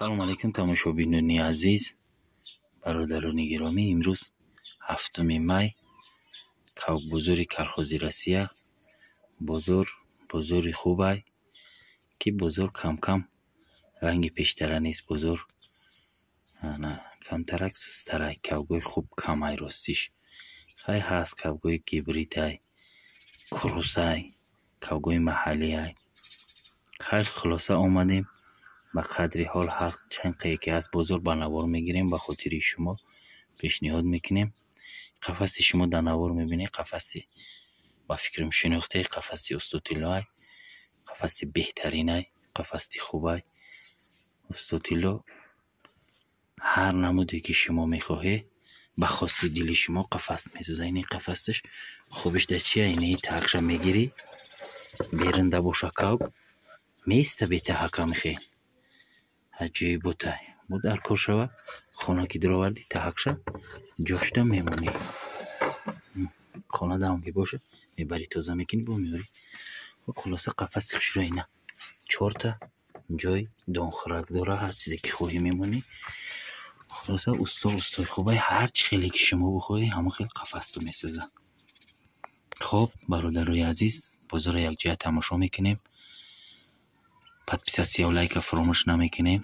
Салом алейкум, тамошобинони азиз, бародарони гиромӣ. Имрӯз 7 май, бозори колхози Россия. Бозор бозори хубай, ки бозор кам-кам ранги пештара нест. Бозор камтарак сустарай, кавгои хуб камай. Ростиш хай ҳаст, кавгои гибридай, крусай, кавгои маҳаллиай. Хайр, хулоса омадем ба қадри ҳол ҳар чанд қае ки ҳаст бозор ба навор мегирем, ба хотири шумо пешниҳод мекунем. Қафаси шумо дар навор мебинед, қафаси ба фикрам шинохтаи қафаси Устод Тиллоай, қафаси беҳтаринай, қафаси хубай. Устод Тилло ҳар намуде ки шумо мехоҳед, ба хости дили шумо қафас месозад. Ини қафасаш хубиш дар чия? Ини таҳакша мегирӣ, берунда боша кавк меиста, бетаҳака мехе аҷоиботай. Бо дар кор шава, хона ки даровардӣ, таҳакша ҷошта мемонӣ. Хона даам ки боша, мебарӣ, тоза мекунӣ, бо меорӣ. Хулоса қафаси хушро ина чорта ҷой донхӯрак дора, ҳар чизе ки хоҳӣ мемонӣ. Хулоса усто устои хубай, ҳар чӣ хеле ки шумо бихоҳӣ, ҳамон хел қафасту месозад. Хоб, бародарои азиз, бозорро якҷоя тамошо мекунем. Подписатсия лайка фаромӯш намекунем.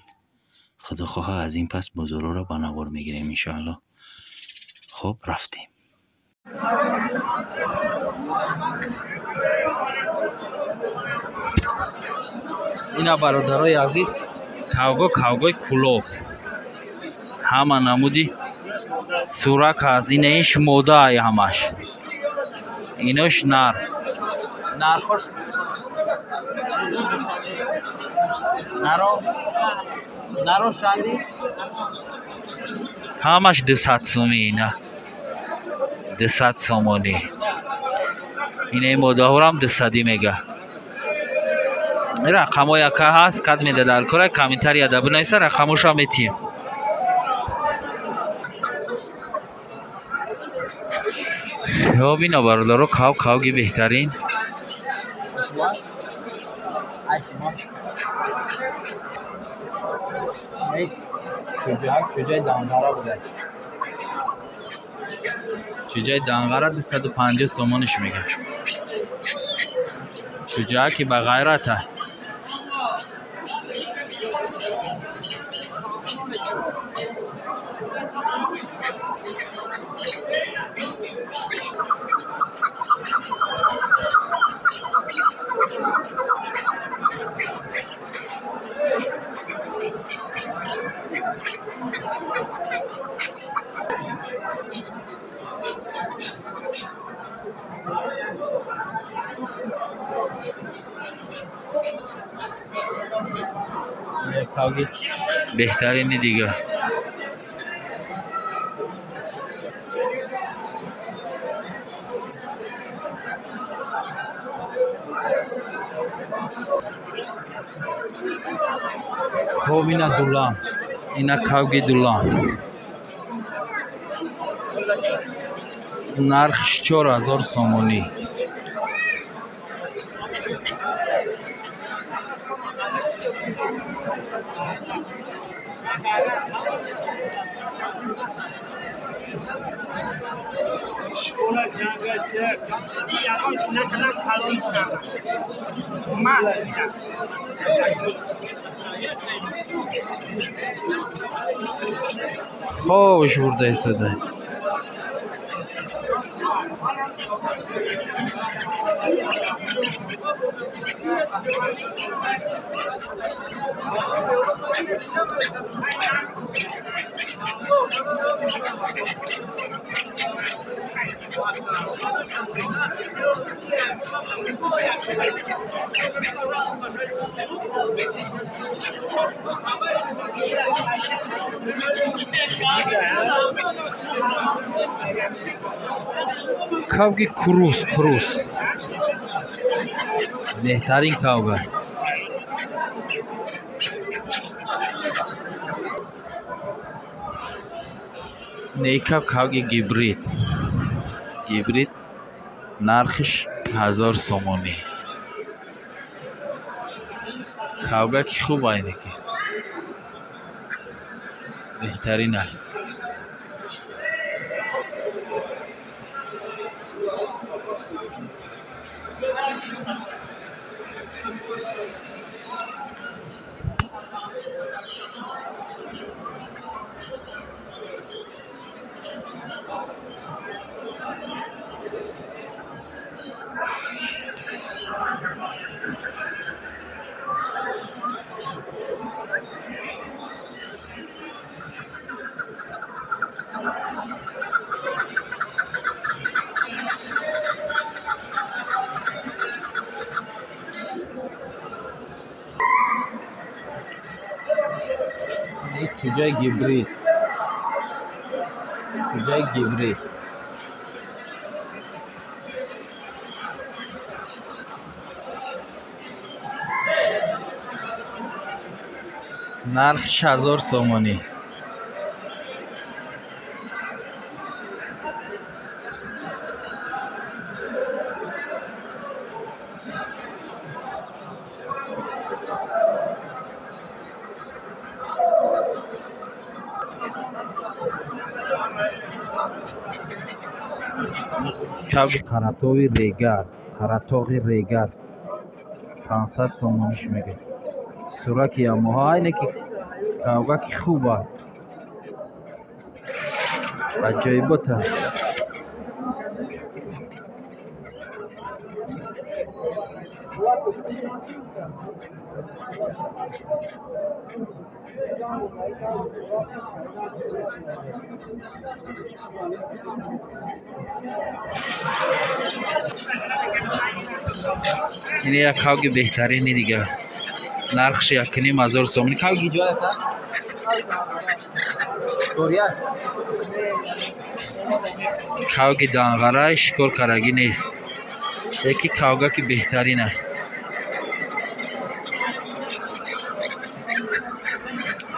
Худо хоҳа, аз ин пас бозорҳоро ба навор мегирем, иншоалло. Хоб, рафтем. Ина, бародарои азиз, кавго, кавгои кулоб, ҳама намуди сурак ҳаст. Ина иш модаай, ҳамаш инош нар. Нархош наро, наро чанди? Ҳамаш 200 сӯми. Ина 200 сомонӣ. Ина модаҳорам 200-ӣ мега. Рақамо яка ҳаст, кад меда дар кора, комментарияда бинависа, рақамошам метиҳем. Хоб, ина, бародаро, кав, кавги беҳтарин. Чӯҷаи данғара буда, чӯҷаи данғара 250 сомониш мега. Чӯҷааки ба ғайрата. Кавги беҳтарини дига. Хоб, ина дулам, ина кавги дулам, нархш 4000 сомонӣ. Школа ҷангача ягон чи накарда, калон шудам, маст шудам. Хобш бурда истода. Кавги крус, крус беҳтарин кавга. Некав, кавги гибрид, гибрид, нархиш 1000 сомонӣ. Кавга ки хуб айнеки. Беҳтарина. Чуҷаи гибрид. Чуҷаи гибрид. Нархш 1000 сомонӣ. Кавги Қаратови Регар, Қаратоғи Регар 500 сомониш мега. Сураки ямоҳа айне ки кавгаки хуба. Аҷоибота. Ин як кавги беҳтарини дига. Нархш 1500 сомонӣ. Кавги ҷоя та? Шикория? Кавги данғарай шикор карагӣ нест. Яки кавгаки беҳтарина.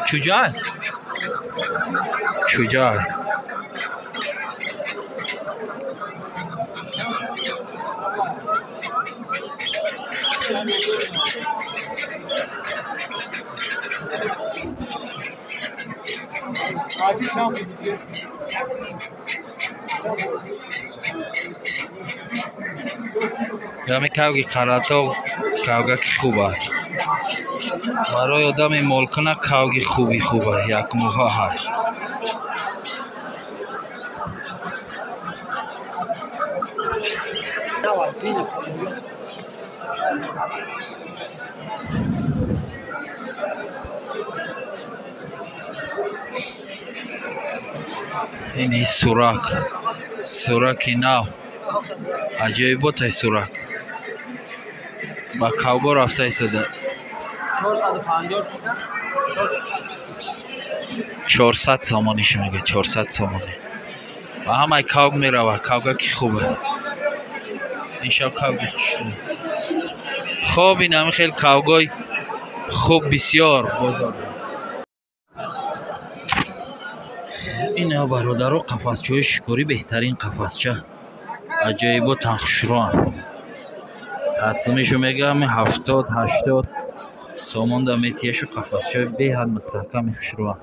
Чуҷа? Чуҷа. Ҳами кавги Қаратоғ кавгаки хуба. Барои одами молкуна кавги хуби хуба, якмоҳа ҳаст. Ини сурак, сураки нав, аҷоиботай сурак. Ба кавго рафта истода. 400 сомониш мега, 400 сомонӣ. Ба ҳамаи кавг мерава, кавгаки хубе. Иншав кавги хушрӯ. Хоб ин ҳами хел кавгои хуб бисёр бозор. Ин бародаро қафасчаҳои шикорӣ беҳтарин қафасча. Аҷоиботан хушрӯан. Садсумишу мегӯям 70-80 сомон да метияшу қафасчаҳои беҳад мустаҳками хушрӯан.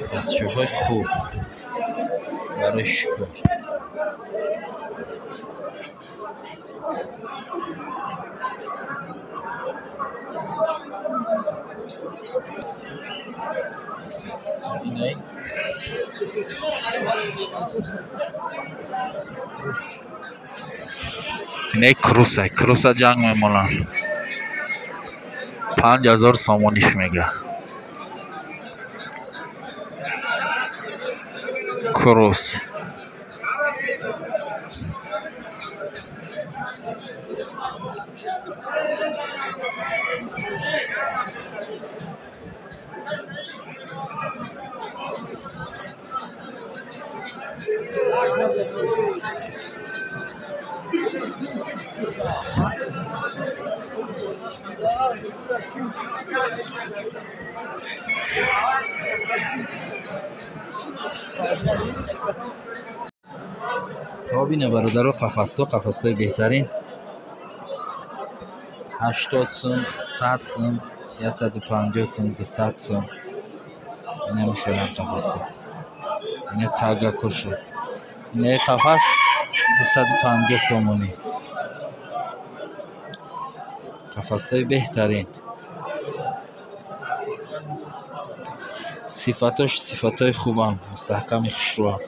Қафасчаҳои хуб барои шикор. Инаи круса, круса ҷанг мемонанд. 5000 сомониш мега. Крус. Хоб ина бародаро қафасҳо, қафасҳои беҳтарин. 80 сум, 100 сум, 150 сум, 200 сум. Ина мехелам қафаси. Ина тага кушу. Ина қафас 250 сомонӣ. Қафасҳои беҳтарин. Сифатош сифатҳои хубанд, мустаҳками хушрӯанд.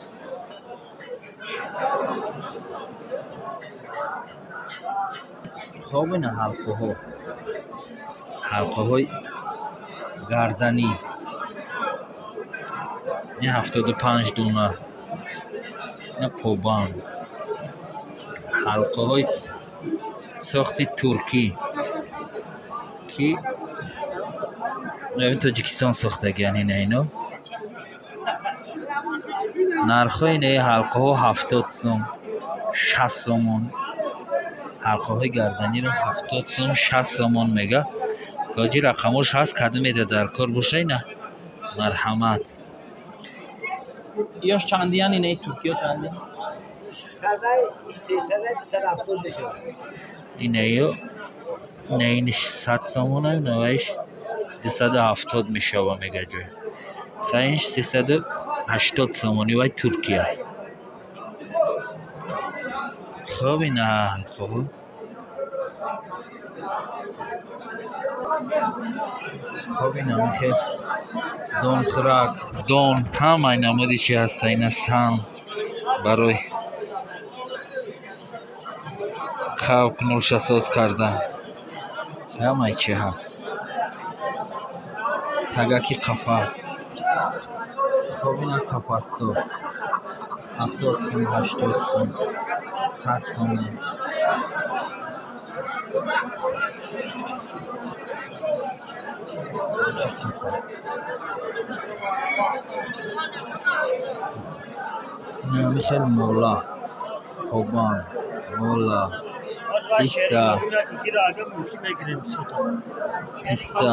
Хоб ина ҳалқаҳо. Ҳалқаҳои гарданӣ. Ин 75 дона. Ина побанд. Ҳалқаҳои сохти туркӣ ки Тоҷикистон сохтагиан ина ино. Нархҳои инаи ҳалқаҳо 70 сум, 60 сомон. Ҳалқаҳои гарданиро 70 сум, 60 сомон мега. Ҳоҷи рақамош ҳаст, кадомеда дар кор боша ина марҳамат. Ёш чандиян инаи туркиё чандиян? 370 мешавад. Инаё инаи 100 сомон, инааш 270 мешава мега ҷой. Хаинш 380 сомони вай Туркия. Хоб ина ҳалқаҳо. Хоб ина мехел донхӯрак, дон ҳамаи намуди чи ҳаста ина сан барои кавк нӯшасоз кардан. Ҳамаи чи ҳаст. Тагаки қафас. Хоб ина қафасто. 70 сум, 80 сум, 100 сомон. Қафас. Ина мехел мола, побан, мола, писта, писта.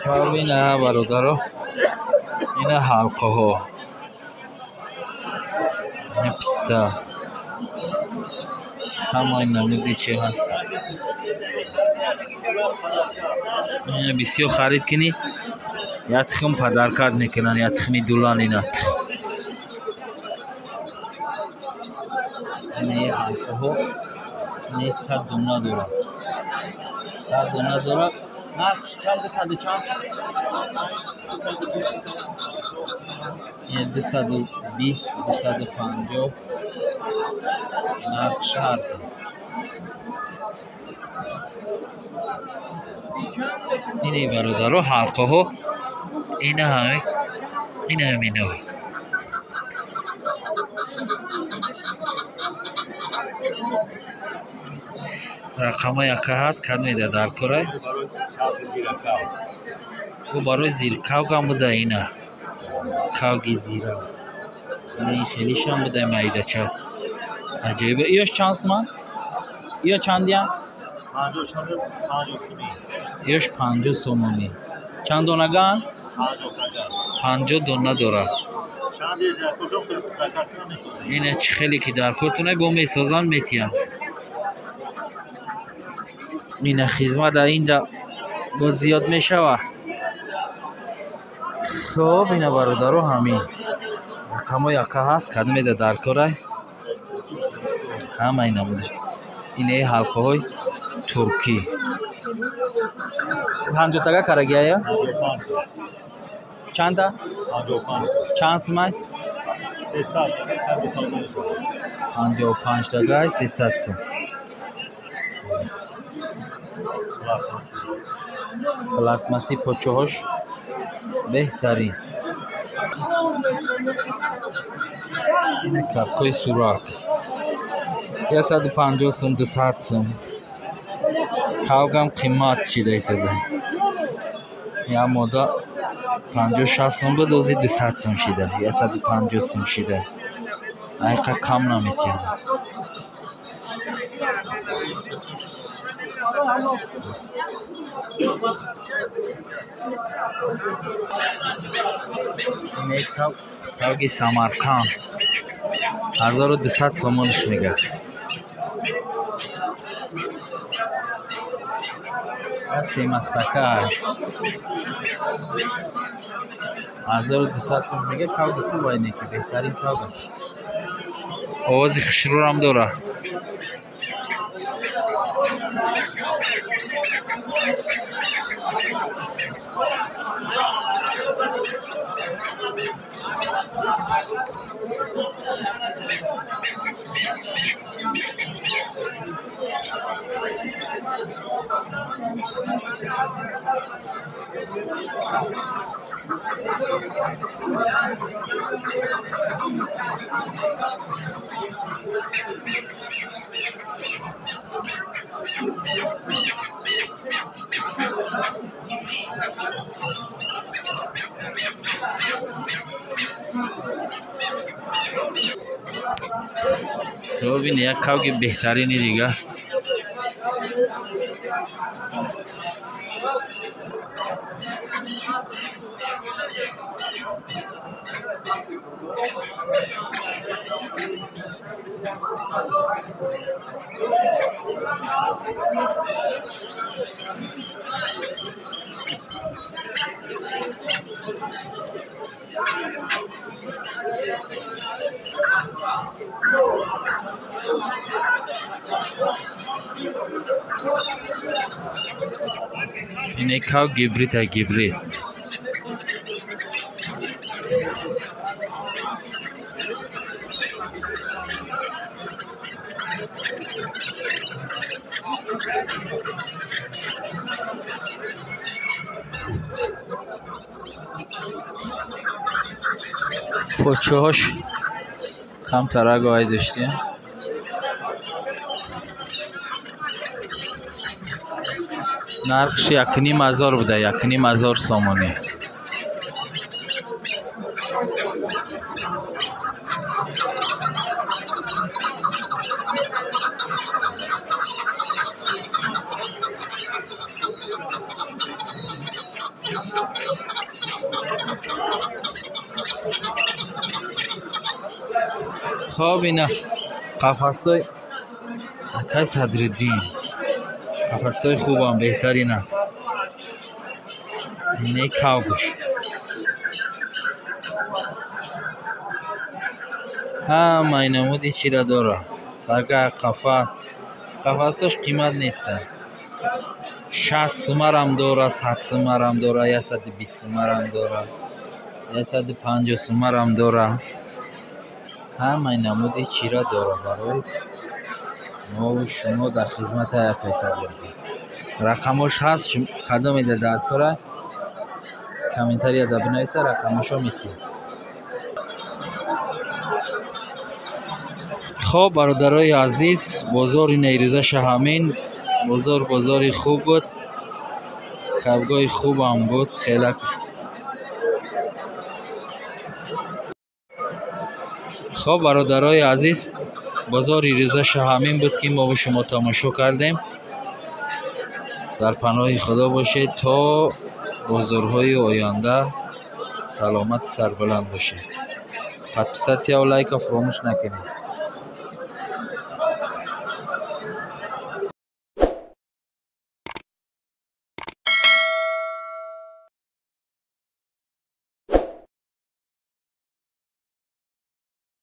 Хоб ина бародаро, ина ҳалқаҳо, ина писта, ҳамаи намуди чи ҳаст. Ина бисёр харид кунӣ, як тухм падаркат мекунанд, як тухми дулан ина тухм. Ина ҳалқаҳо, ина 100 дона дорад. 100 дона дорад. Нархш чанд? 200 чанд? 220, 250 нархш ҳар хел. Ини бародаро ҳалқаҳо ина ҳами ина ҳамино. Рақама яка ҳаст, кадомеда дар корай? Ӯ барои зиркавгам буда ина. Кавги зира. Ина ин хелишам буда майдача. Аҷоиб. Иёш чанд суман? Иё чандиян? Иёш 50 сомонӣ. Чанд донаган? 50 дона дорад. Ина чӣ хеле ки дар кортона бо месозанд метиҳанд. Ина хизмат инда боз зиёд мешавад. Хоб ина бародаро ҳамин рақамо яка ҳаст, кадомеда дар корай? Ҳамаи намуд. Инаи ҳалқаҳои туркӣ. 50 тага карагияя? Чанда? Чанд сумай? 55 тагай 300 сум. Пластмасси почоҳош беҳтарин. Ина капкои сурак. 150 сум, 200 сум. Кавгам қимат шида истода. Як мода 50-60 сум буд, ози 200 сум шида, 150 сум шида. Айқа кам наметиҳад. Кавги Самарқанд 1200 сомониш мега. Семастака 1200 сом мега. Кавги хуб айне ки беҳтарин кавга. Овози хушрӯрам дора. Хуб, ин як кавги беҳтарини дига. Ин кав гибрид ай, гибрид. Почаҳош камтарак ай доштем. Нархш 1500 буда, 1500 сомонӣ. Хоб, ина қафасҳои акай Садриддин. Қафасҳои хубам, беҳтарина. Не кавгуш. Ҳамаи намуди чира дора. Фақат қафас. Қафасҳош қимат нестанд. 60 сумарам дора, 100 сумарам дора, 120 сумарам дора, 150 сумарам дора. Ҳамаи намуди чира дора барои мову шумо дар хизмати акай Садриддин. Рақамош ҳаст, кадомеда дар кора комментарияда бинависа, рақамошо метиҳем. Хоб, бародарои азиз, бозори Нейрӯзаша ҳамин. Бозор бозори хуб буд, кавгоҳи хубам буд хеле. Хоб, бародарои азиз, бозори рӯзаша ҳамин буд, ки мо бо шумо тамошо кардем. Дар паноҳи Худо бошед то бозорҳои оянда. Саломату сарбаланд бошед. Подписатсияву лайка фуромӯш накунед.